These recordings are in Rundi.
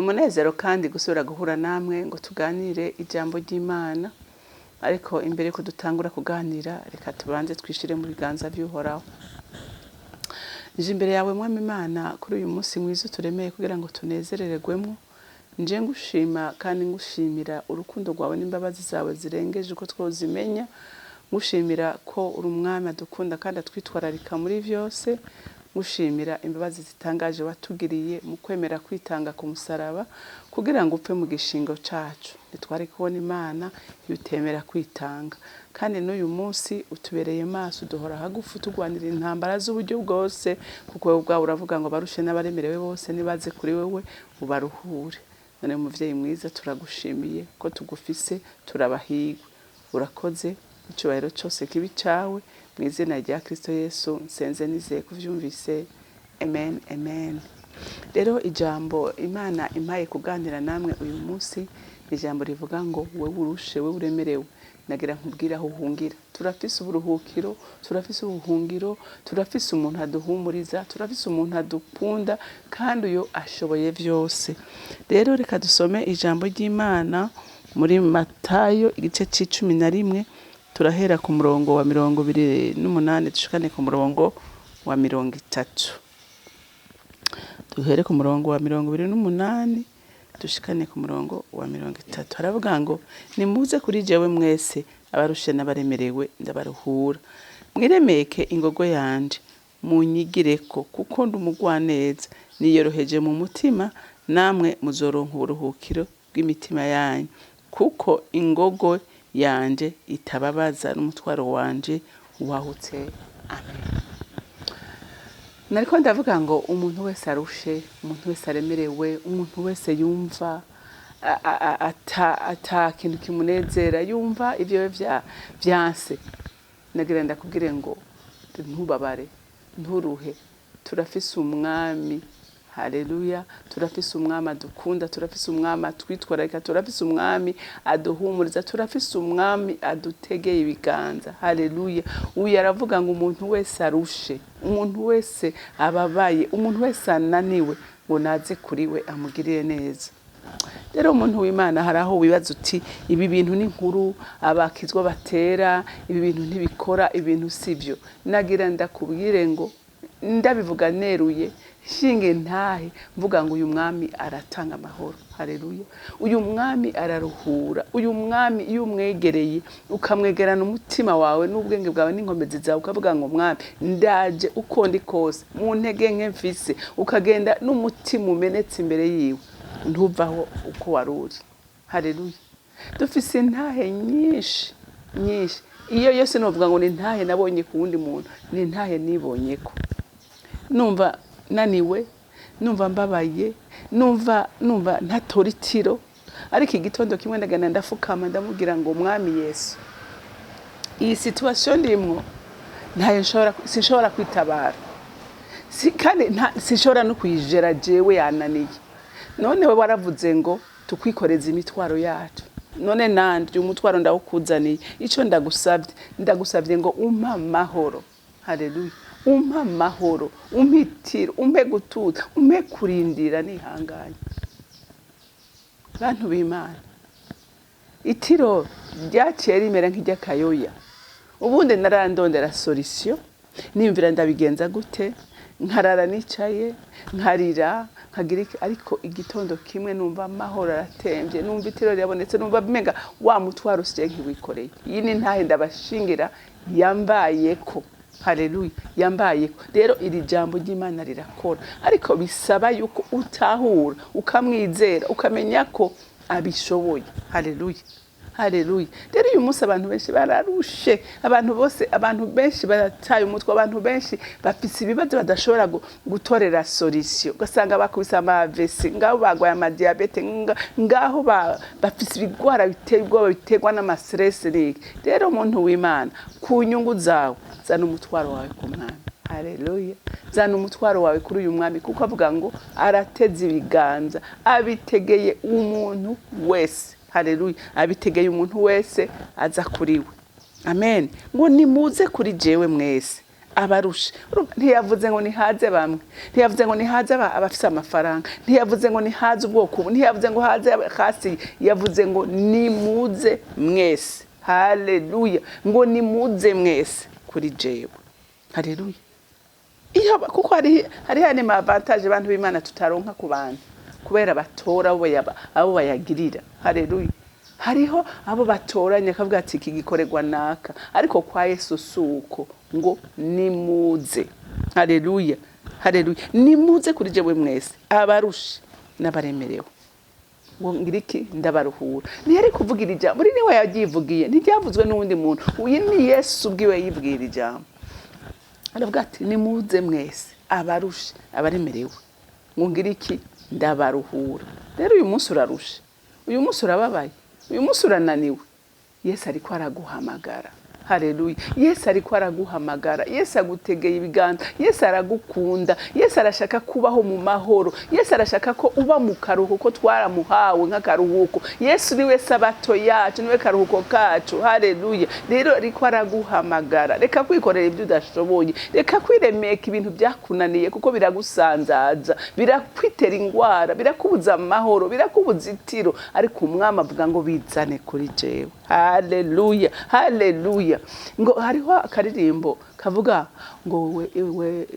Umunezero kandi gusubira guhura namwe ngo tuganire ijambo ry'Imana. Ariko imbere ko dutangura kuganira, reka tubanze twishire mu biganza by'Uhoraho. Nje imbere yawe, Mwami Imana, kuri uyu munsi mwiza uturemeye kugira ngo tunezerererwemo. Nje ngushima kandi ngushimira urukundo rwawe n'imbabazi zawe zirengeje uko twozimenya, ngushimira ko uri umwami adukunda kandi atwitwararika muri byose, ngushimira imbabazi zitangaje watugiriye mu kwemera kwitanga ku musaraba kugira ngo upfe mu gishingo cacu. Ntitwari kubona Imana iyo utemera kwitanga. Kandi n'uyu munsi utubereye maso, uduhora hagufi, turwanira intambara z'uburyo bwose, kuko wowe ubwawe uravuga ngo abarushe n'abaremerewe bose nibaze kuri wewe ubaruhure. None muvyeyi mwiza, turagushimiye ko tugufise, turabahigwe. Urakoze, icyubahiro cyose kibi cawe, mu izina rya Kristo Yesu nsenze nizeye kuvyumvise, amen, amen. Rero ijambo Imana impaye kuganira namwe uyu munsi ni ijambo rivuga ngo: wewe urushe, wewe uremerewe, nagira nkubwire aho uhungira. Turafise uburuhukiro, turafise ubuhungiro, turafise umuntu aduhumuriza, turafise umuntu adukunda, kandi uyo ashoboye vyose. Rero reka dusome ijambo ry'Imana muri Matayo igice c'11, turahera ku murongo wa 28 dushikane ku murongo wa 30. Duhere ku murongo wa 28 dushikane ku murongo wa 30. Haravuga ngo: "Nimuze kuri jewe mwese abarushe n'abaremerewe, ndabaruhura. Mwiremeke ingogo yanje, munyigireko, kuko ndi umugwaneza, niyoroheje mu mutima, namwe muzoronka uburuhukiro bw'imitima yanyu, kuko ingogo yanje itababaza n'umutwaro wanje wahutse." Amen. Nariko ndavuga ngo umuntu wese arushe, umuntu wese aremerewe, umuntu wese yumva ata kintu kimunezera, yumva ivyo vyanse, nagira ndakubwire ngo ntubabare, nturuhe. Turafise umwami, haleluya! Turafise umwami adukunda, turafise umwami atwitwararika, turafise umwami aduhumuriza, turafise umwami adutegeye ibiganza, haleluya! Uyu aravuga ngo umuntu wese arushe, umuntu wese ababaye, umuntu wese ananiwe, ngo naze kuri we amugirire neza. Rero umuntu w'Imana, hari aho wibaza uti: "Ibi bintu ni nkuru abakizwa batera, ibi bintu ntibikora, ibintu sibyo." Nagira ndakubwire ngo ndabivuga neruye, shinge ntahe mvuga ngo uyu mwami aratanga amahoro, haleluya! Uyu mwami araruhura. Uyu mwami iyo umwegereye, ukamwegerana umutima wawe n'ubwenge bwawe n'inkomezi zawe, ukavuga ngo: "Mwami, ndaje uko ndi kose, mu ntege nke mfise," ukagenda n'umutima umenetse imbere yiwe, ntuvaho uko wari uri, haleluya! Dufise intahe nyinshi nyinshi. Iyo yose novuga ngo ni intahe nabonye ku wundi muntu, ni intahe nibonye ko numva naniwe, numva mbabaye, numva ntatora itiro. Ariko igitondo kimwe ndagenda ndafukama, ndamubwira ngo: "Mwami Yesu, iyi situation ndimwo ntayo nshobora, sinshobora kwitabara, kandi sinshobora no kuyijera jewe, yananiye. None we waravuze ngo tukwikoreze imitwaro yacu. None nanje uyu mutwaro ndawukuzaniye. Icyo ndagusabye, ndagusabye ngo umpe amahoro, haleluya! Umpe amahoro, umpe itiro, umpe gutuza, umpe kurindira nihanganye." Bantu b'Imana, itiro ryaciye rimera nk'iry'akayoya. Ubundi narandondera solution, nimvira ndabigenza gute, nkarara nicaye, nkarira, nkagira iki. Ariko igitondo kimwe numva amahoro aratembye, numva itiro rirabonetse, numva menga wa mutwaro usigaye nkiwikoreye. Iyi ni ntahe ndabashingira yambayeko, haleluya, yambayeko. Rero iri jambo ry'Imana rirakora, ariko bisaba yuko utahura, ukamwizera, ukamenya ko abishoboye, haleluya, haleluya! Rero uyu munsi abantu benshi bararushe, abantu bose, abantu benshi barataye umutwe, abantu benshi bafise ibibazo badashobora gutorera solution, ugasanga bakubise amavesi, ngaho bagwaye amadiyabete, ngaho bafise ibigwara biteye ubwoba biterwa n'ama stress n'iki. Rero umuntu w'Imana, ku nyungu zawe, zana umutwaro wawe ku mwami, haleluya! Zana umutwaro wawe kuri uyu mwami, kuko avuga ngo arateze ibiganza, abitegeye umuntu wese, haleluya! Abitegeye umuntu wese aza kuri we, amen. Ngo: "Nimuze kuri jewe mwese Abarushe. Urumva, ntiyavuze ngo nihaze bamwe, ntiyavuze ngo nihaze abafise amafaranga, ntiyavuze ngo nihaze ubwoko ubu, ntiyavuze ngo haze hasi, yavuze ngo nimuze mwese. Haleluya! Ngo nimuze mwese kuri jewe. Haleluya! Iyo kuko hari hani ma avantage abantu b'Imana tutaronka ku bantu, kubera batora abo bayagirira. Haleluya! Hariho abo batoranya, akavuga ati iki gikorerwa naka, ariko kwa Yesu si uko. Ngo nimuze. Haleluya, haleluya! Nimuze kuri jewe mwese abarushe n'abaremerewe, ngo ngiriki ndabaruhura. Ntiyari kuvugira ijambo uri, niwe yaryivugiye, ntiryavuzwe n'uwundi muntu. Uyu ni Yesu ubwiwe yibwira ijambo, aravuga ati nimuze mwese abarushe abaremerewe, ngo ngiriki ndabaruhura. Rero uyu munsi urarushe, uyu munsi urababaye, uyu munsi urananiwe, Yesu ariko araguhamagara. Haleluya! Yesu ariko araguhamagara. Yesu agutegeye ibiganza. Yesu aragukunda. Yesu arashaka kubaho mu mahoro. Yesu arashaka ko uba mu karuhuko. Twaramuhawe nk'akaruhuko. Yesu niwe sabato yacu, niwe karuhuko kacu. Haleluya! Rero ariko araguhamagara. Reka kwikorera ibyo udashoboye, reka kwiremeka ibintu byakunaniye, kuko biragusanzaza, birakwitera ingwara, birakubuza amahoro, birakubuza itiro. Ariko umwami avuga ngo bizane kuri jewe. Haleluya, haleluya! Ngo hariho akaririmbo kavuga ngo we we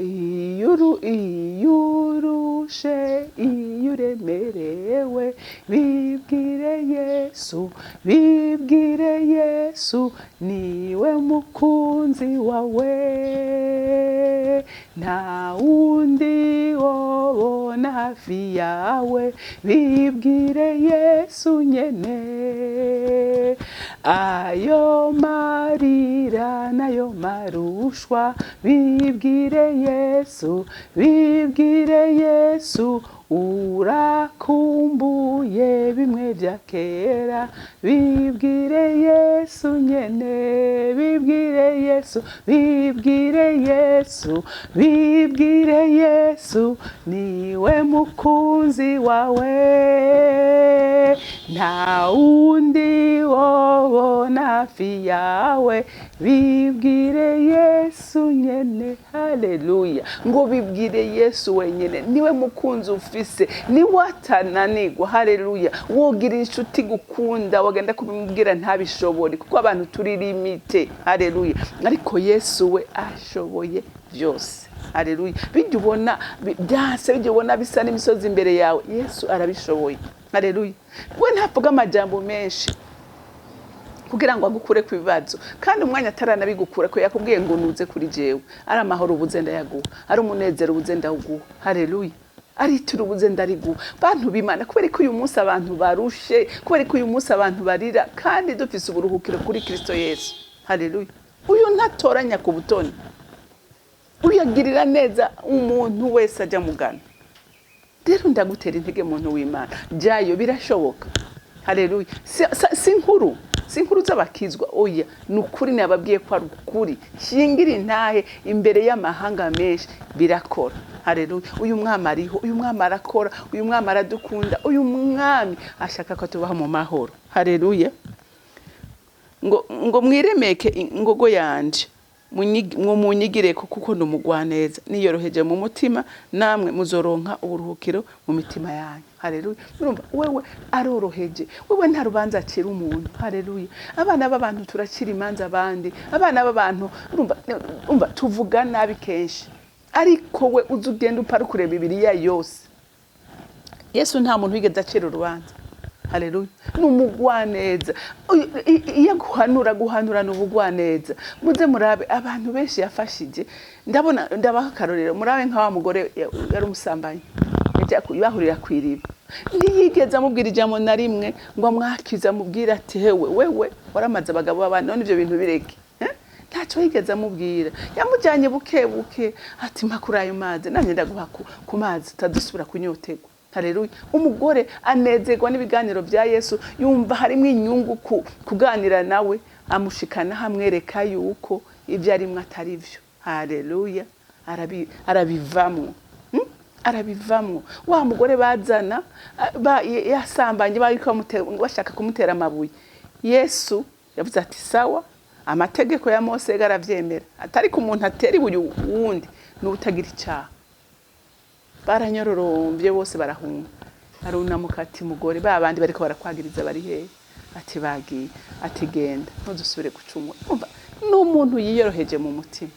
iyurushe, iyo uremerewe, bibwire Yesu, bibwire Yesu, niwe mukunzi wawe, nta wundi wobona hafi yawe, bibwire Yesu nyene. Ayo marira nayo marushwa, bibwire Yesu, bibwire Yesu, urakumbuye bimwe bya kera, bibwire Yesu nyene, bibwire Yesu, bibwire Yesu, bibwire Yesu, niwe mukunzi wawe, nta wundi wobona hafi yawe, bibwire Yesu nyene. Haleluya! Ngo bibwire Yesu wenyene, niwe mukunzi ufise, niwe atananirwa. Haleluya! Wogira inshuti gukunda, wagenda kubimubwira ntabishobore, kuko abantu turi limité. Haleluya! Ariko Yesu we ashoboye byose. Haleluya! Bijya ubona byanse, bijya ubona bisa n'imisozi imbere yawe, Yesu arabishoboye. Haleluya! We ntavuga amajambo menshi kugira ngo agukure ku bibazo, kandi umwanya ataranabigukura ko yakubwiye ngo nuze kuri jewe. Ari amahoro ubuze ndayaguha, ari umunezero ubuze ndawuguha. Haleluya! Ari ituro ubuze ndariguha. Bantu b'Imana, kubera ko uyu munsi abantu barushe, kubera ko uyu munsi abantu barira, kandi dufise uburuhukiro kuri Kristo Yesu. Haleluya! Uyu ntatoranya ku butoni, uyagirira neza umuntu wese ajya mugana. Rero ndagutera intege, muntu w'Imana, jayo, birashoboka. Haleluya! Si inkuru z'abakizwa, oya, ni ukuri. Nababwiye ko ari ukuri. Shingira intahe imbere y'amahanga menshi, birakora. Haleluya! Uyu mwami ariho, uyu mwami arakora, uyu mwami aradukunda, uyu mwami ashaka ko tubaho mu mahoro. Haleluya! Ngo mwiremeke ingogo yanje, ngo munyigireko, kuko ndi umugwaneza niyoroheje mu mutima, namwe muzoronka uburuhukiro mu mitima yanyu. Haleluya! Murumva, wewe aroroheje, wewe nta rubanza acira umuntu. Haleluya! Abana b'abantu turacira imanza abandi, abana b'abantu, urumva, umva, tuvuga nabi kenshi, ariko we uzi ugenda upara kureba Bibiliya yose, Yesu nta muntu wigeze acira urubanza. Haleluya! Ni umugwaneza. Iyo aguhanura, aguhanura ni ubugwaneza. Muze murabe abantu benshi yafashije. Ndabona ndabaha akarorero, murabe nka wa mugore yari umusambanyi, bahurira ku iriba, ntiyigeze amubwira ijambo na rimwe ngo amwakize, amubwire ati hewe wewe waramaze abagabo b'abana, none ibyo bintu bireke. Eh? Ntacyo yigeze amubwira. Yamujyanye buke buke, ati mpa kuri ayo mazi, nanjye ndaguha ku mazi utadusubira kunyoterwa. Haleluya! Umugore anezerwa n'ibiganiro bya Yesu, yumva harimo inyungu ku kuganira nawe, amushikana hamwereka yuko ibyo arimwo atari byo. Haleluya! Arabivamwo. Arabivamwo. Wa mugore bazana yasambanye, bariko bashaka kumutera amabuye, Yesu yavuze ati sawa. Amategeko ya Mose aravyemera, atari ku muntu atera ibuye uwundi n'utagira icaha. Baranyororombye bose barahunga. Arunamuka ati: "Mugore, ba bandi bariko barakwagiriza bari hehe?" Ati: "Bagiye." Ati: "Genda, ntuzusubire gucumura." Umva, ni umuntu yiyoroheje mu mutima,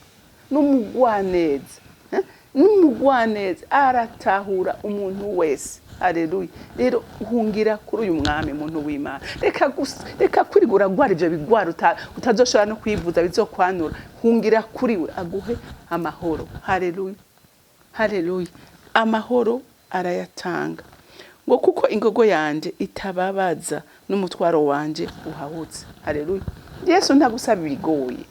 n'umugwaneza, eh? N'umugwaneza, aratahura umuntu wese. Haleluya! Rero hungira kuri uyu mwami, muntu w'Imana. Reka gusa, reka kwirigura gwara ivyo bigwara utazoshobora no kwivuza bizokwanura. Hungira kuri we aguhe amahoro. Haleluya, haleluya! Amahoro arayatanga. Ngo kuko ingogo yanje itababaza, n'umutwaro wanje uhahutse. Haleluya! Yesu ntagusaba ibigoye.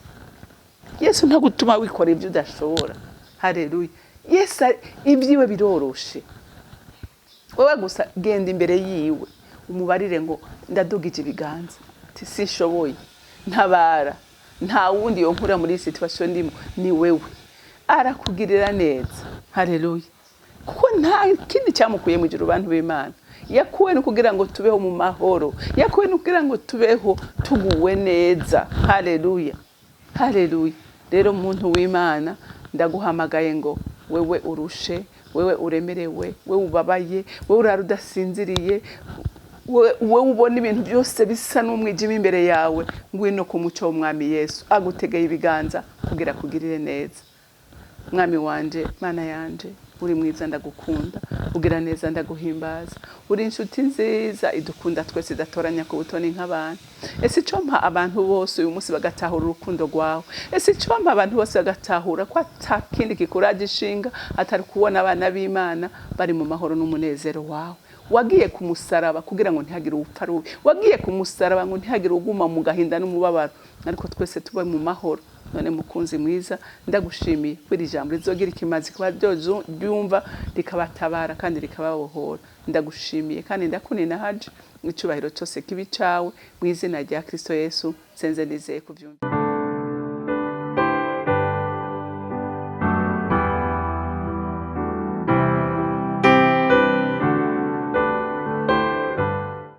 Yesu ntagutuma wikora ibyo udashobora. Haleluya! Yesu ibyiwe biroroshe. Wowe gusa genda imbere yiwe, umubarire ngo: "Ndadugije ibiganza, ati sinshoboye, ntabara, nta wundi yonkura muri iyi situation ndimo, ni wewe." Arakugirira neza. Haleluya! Kuko nta kindi cyamukuye mu ijuru, bantu b'Imana, yakuwe no kugira ngo tubeho mu mahoro, yakuwe no kugira ngo tubeho tuguwe neza. Haleluya, haleluya! Rero muntu w'Imana, ndaguhamagaye ngo wewe urushe, wewe uremerewe, wewe ubabaye, wewe urara udasinziriye, wewe ubona ibintu byose bisa n'umwijima imbere yawe, ngwino ku muco w'Umwami Yesu. Agutegeye ibiganza kugira akugirire neza. Mwami wanje, Mana yanje, uri mwiza, ndagukunda, ugira neza, ndaguhimbaza. Uri inshuti nziza idukunda twese, idatoranya ku butoni nk'abantu. Ese icyo mpa abantu bose uyu munsi bagatahura urukundo rwawe? Ese icyo mpa abantu bose bagatahura ko ata kindi kikuraje ishinga atari kubona abana b'Imana bari mu mahoro n'umunezero wawe? Wagiye ku musaraba kugira ngo ntihagire upfa rubi. Wagiye ku musaraba ngo ntihagire uguma mu gahinda n'umubabaro, ariko twese tube mu mahoro. None mukunzi mwiza, ndagushimiye ko iri jambo rizogira ikimazi kuba ryumva, rikabatabara kandi rikababohora. Ndagushimiye kandi ndakunina haje. Icyubahiro cyose kibi cawe, mu izina rya Kristo Yesu nsenze nizeye kuvyumva.